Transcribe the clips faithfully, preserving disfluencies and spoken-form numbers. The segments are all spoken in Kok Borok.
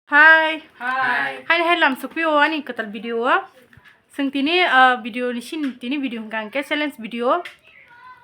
Hai. Hai. Hai, hai, lam sukpio ani kwtal video o. Sing tini, ah, video ni sin tini video hwnkha hwnkhe challenge video.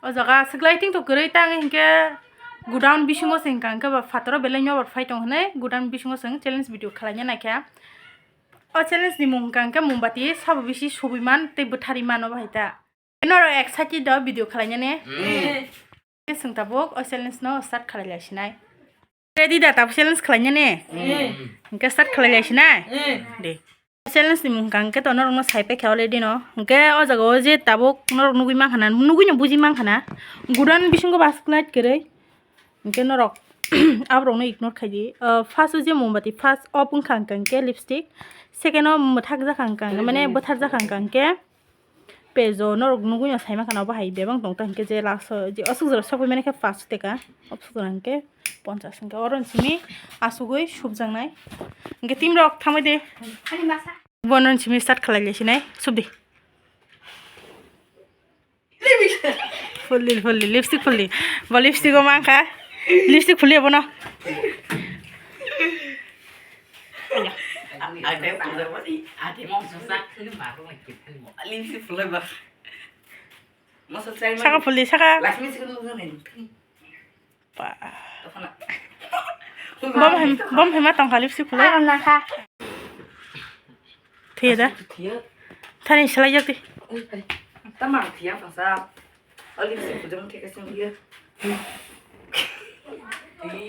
O jaga swklai ting to kwrwi tang hwnkhe godown bisingo se hwnkha hwnkhe ba phataro belai nw phai tong hwnwi godown bisingo se challenge video khwlaina naikha. O challenge ni mung hwnkha hwnkhe mombati sabo bisi subuiman tei bwthariman obo hai ta. Norok excited do video khwlainani? Mm. Swng tabuk o challenge no start khwlai lai sinai. Ready da tabuk challenge khwlainani? Mm. Hwnkhe start khwlai lai sinai? Mm. De. Challenge ni mung hwnkha hwnkhe to norok no sai paikha already no. Hwnkhe o jaga o je tabuk norok nugui mankha na, nugui no buji mankha na. Godown bisingo basuk nai kwrwi. Hwnkhe norok aborokno ignore khaidi. Ah, first o je mombati, first off wngkha hwnkha hwnkhe lipstick, second o mwthak jakha hwnkha hwnkhe, mane bwthar jakha hwnkha hwnkhe pejo norok nugui no sai mankha na, obo hai bebak tong ta hwnkhe je last o je aswk jora sokphaimani khe paanch taka, aswk jora hwnkhe ponchas hwnkhe oro ni simi asugui subjaknai. Hwnkhe team rok thamai de. Bono ni simi start khlai lai sinai, subdi. Phulli, phulli, lipstick phulli. Bo lipstick o mankha. Lipstick phulli abono. Lipstick phulli ba. Saka phulli, saka. Ba. Bom hem, bom hema tongkha lipstick phulwi. Aram nakha. Thwiya da? Thani swlaijak di. Tamang thwiya tongsa. O lipstick phulwi theka sing ye.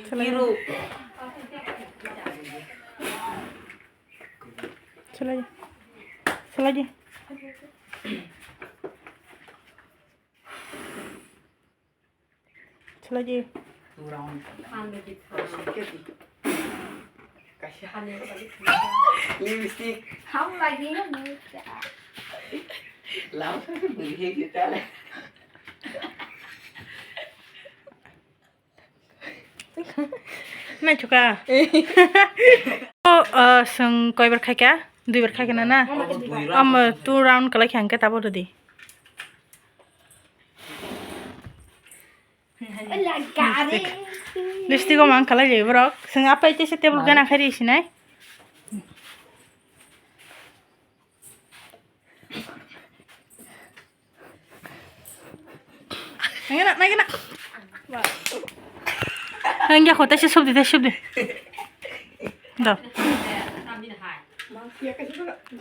Swlai. Swlai. Swlai di. Swlai di. Lipstick. Ham lagi na muka. Lam sa ke beli hai kita le. Naithoka. O, o, swng koibar khaikha? Duibar khaikha na, na? Omo two round kalai kha hwnkhe tabuk rwdi. Lipstick o mang kalai lai borok. Swng apai tesa table gana khai ri sinai. Nangina, nangina. Nangya kho, tesa subdi, tesa subdi. Do.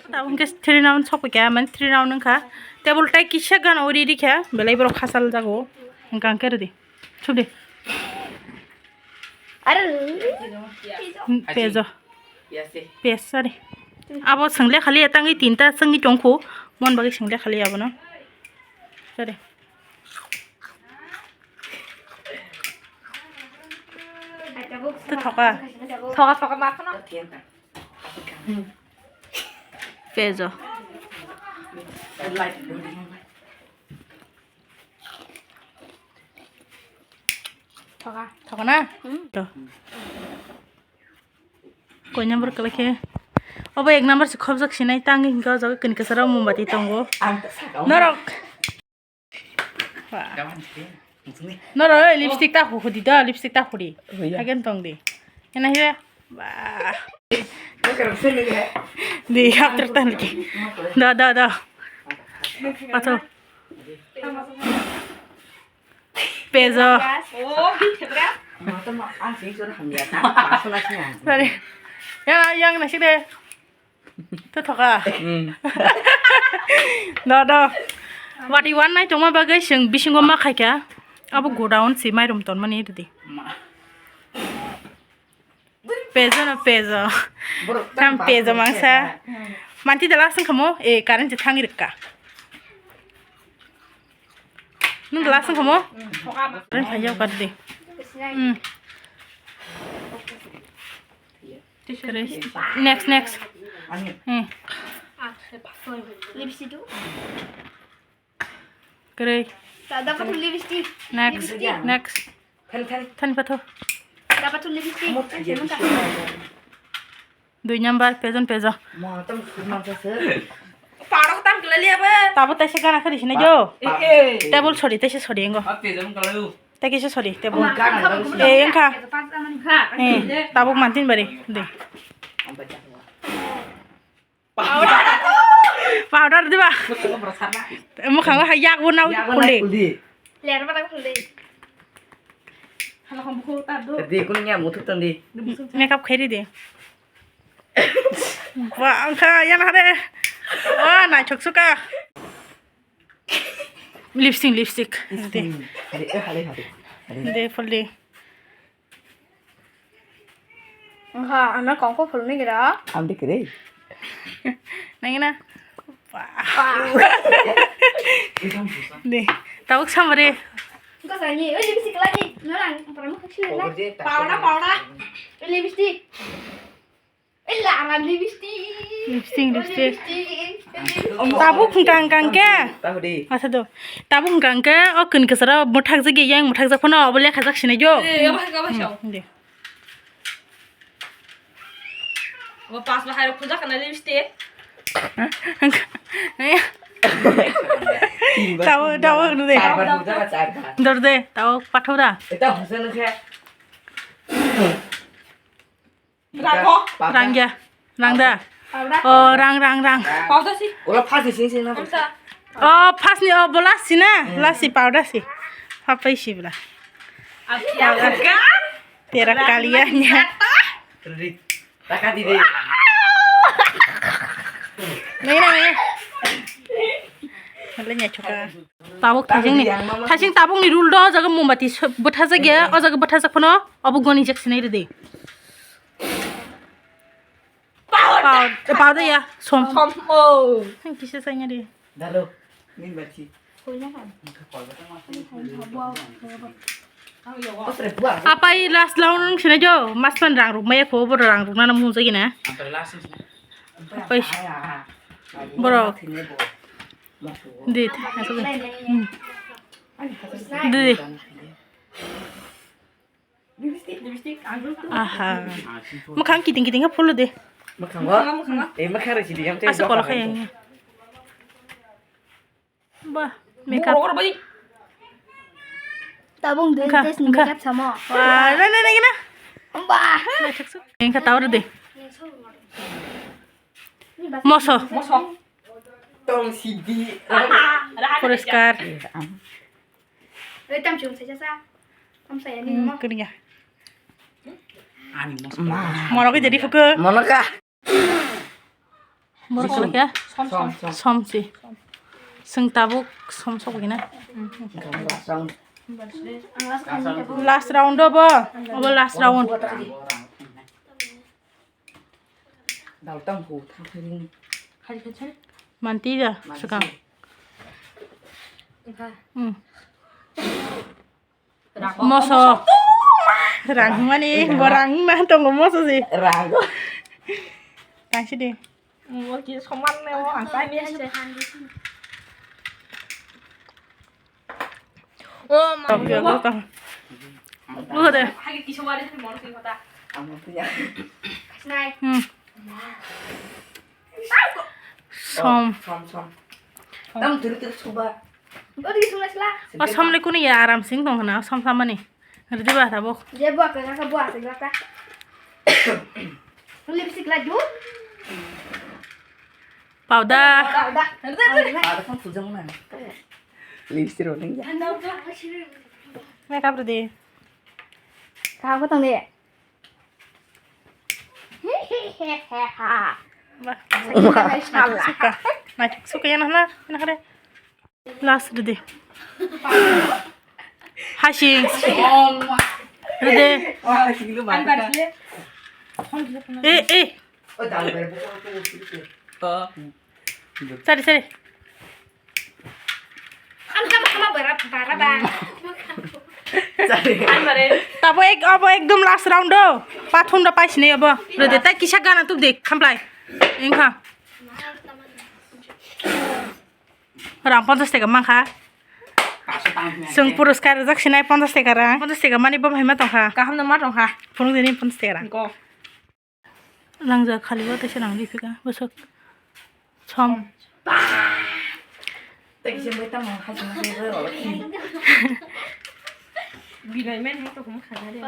Tabuk hwnkhe three round sokphaikha, mane three round wngkha. Table tai kisa gana uri rikha, belai borok khachal jago. Hwnkha hwnkhe rwdi. Subdi. Are. Pejo. Pes, sorry. Abo swngle khali tangwi tinta swngwi tongkhu. Mon bagwi swngle khali abono. Sorry. Tei thoka. Thoka, thoka ma kheno. Pejo. Thoka. Thoka na? Hmm. To. Koi number kwlai khe? Obo ek number se khobjak sinai, tangwi hwnkhe o jaga kini kwcharo mombati tongo. Norok. Ba. Norok, oi, lipstick ta hudi do, lipstick ta hudi. Hagen tong di. Ena hiya. Ba. Di, hap truk tan lagi. Do, do, do. Pato. Pejo. Sorry. Ya, yang nasi de. To thoka. Mm. Do, do. Wati wan nai tongma bagwi chwng bisingo ma khaikha. Abo godown si mairum tonmani rwdi. Pejo no pejo. Tam pejo mangsa. Manti dala sing kamo, e, current thang rikka. Nung dala sing kamo? Current phai jao kar di. Hmm. Next, next. Hmm. Lipstick. Kwrwi. Dapat lipstick. Next, next. Thani patho. Dapat lipstick. Dui number, pejon pejo. Parok tam kelali apa? Tabo taisa gana khadi sini jo. Table sori, taisa sori engo. Taisa sori, table. Eh, engkha. Eh, tabuk mantin bari. Dui. Powder diba? Mukhango hai yak bo nao khuldi. Makeup khairi de. Ba, angkha, yan hare. Wa, naithok suka. Lipstick, lipstick. De. Hare, eh, hare, hare. Hare. De, phuldi. Angkha, ano kongkho phulni gira. Amdi kiri. Nangina. Wa. De, tabuk samare. Angkha sani, oi, lipstick lagi. Norang, parang khakchila. Powder, powder. Lipstick. Ila, lipstick. Lipstick, lipstick. Lipstick. Tabuk hwnkha hwnkha khe. Tahu di. Asa do. Tabuk hwnkha hwnkhe o kwn kwcharo mwthakjagwi yang mwthakjak phano obo lekhajak sinai jo. Eh, obo hai, obo hai. Hmm, de. Obo pas bahai rok phunjak kana lipstick. Tawo, tawo, de. Charbar phunjak, charbar. Dor de, tawo pathora. Eta hosel khe. Rang ho? Rang ya. Rang da. Powder. Oh, rang, rang, rang. Powder si. Ola pha si sing sing na. Hamsa. Oh, pha si ni, oh, bo last si na. Hmm. Last si powder si. Pha pai si bla. Ab kya kar? Tera kaliya nya. Ri. Taka di de. Nai na, nai na. Hale nya choka. Tabuk thajing ni. Thajing tabuk ni rule do, jaga mombati so-, bwthajak ya, o jaga bwthajak phano, obo goni jak sinai rw de. Powder. Powder, powder ya, som. Som, oh. Kisa sanya de. Dalo, min bachi. Apai last round sinai jo, mas pan rang ruk maya kho, bo rang ruk nana mung jagi na. Apai borok. Di, di. Aha. Mwkhang kiting kiting khe phulu de. Mwkhang o? Mwkhang, mwkhang o. Eh, mwkhang rw sidi yang tei. Asa kolok khe yang. Ba, makeup. Tabung de test ni makeup samo. Wah, na, na, na, na. Ba. Engkha tawar de. Moso. Moso. Tong sidi. Poriskar. Oi, tam chung sa sa. Tam sa ya ni mo. Kuniya. Mono ke jadi fuku. Mono ka. Borok khe som, som. Som si. Seng tabuk som sok gina. Last round obo. Obo last round. Manti da sukang. Hmm. Moso. Rang mani, bo rang ma tongo moso si. Rang. Tang si di. Mo ki soman ne mo ang tai ni se. Oh, ma. Oke, oke, oke. Lu de. Hagi ki soman ne mo ki kota. Amo punya. Nai. Hmm. Som. Som, som. Tam dulu tu suba. O som le kuni ya aram sing tong na som samani. Ridi ba tabok. Je bo ka ka bo ka ka. Lipstick la du. Powder. Powder. Powder kan pujang na. Lipstick ro ning ya. Makeup ridi. Ka ko tong de. Bah, naithok suka. Naithok suka ya nahna, nahre. Last ridi. Hasing. Ridi. Eh, eh. Sari, sari. Ang tama tama bara bara ba. Tabo ek abo ekdom last round do. Pathum da paisini abo. Rede tai kisa gana tubde khamplai. Engkha. Rang ponchas taka mankha. Seng puruskar jak sinai ponchas taka rang. Ponchas taka mani bo hai ma tongkha. Kaham no ma tongkha. Phunuk dini ponchas taka rang. Langjak khalibo teisa nang rifika bwswk som. Tei kisa bai tamo hajima khe bai rw. Bilai men hai to hum khana de.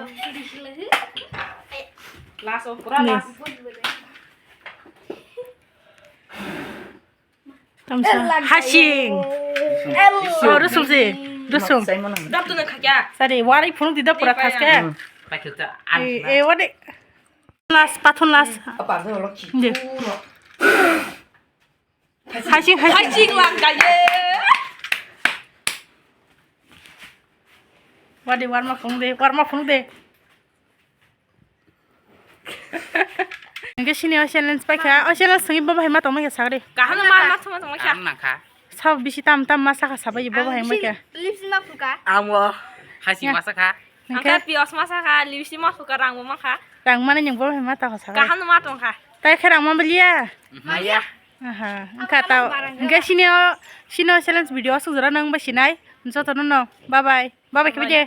Last of pura last. Tamsa. Hasing. Oh, rusum si. Rusum. Dap tu na khakya. Sari, warai phunuk di da pura thaske. E, e, wadi. Last, pathon last. Apa tu lo ki. Deh. Hasing, hasing. Hasing langka ye. Wadi, warma phunuk de, warma phunuk de. Hingke sini o challenge paikha, o challenge songwi bo bahai ma tongma khe sagri. Kaham ma, ma thuma tongma kha. Kaham nangkha. Sab bisi tam tam ma sakha sabai bo bahai ma khe. Lipstick ma phuka. Amo. Hasing ma sakha. Hingke? Angkhe pios ma sakha, lipstick ma phuka, rang bo ma kha. Rang mani nwng bo bahai ma tongkha sagri. Kaham ma tongkha. Tai khe rang ma baliya. Maya. Aha, wngkha tao. Hingke sini o, sini o challenge video aswk jora nang bai sinai. Joto no no. Bye bye. Bye bye khe bye de.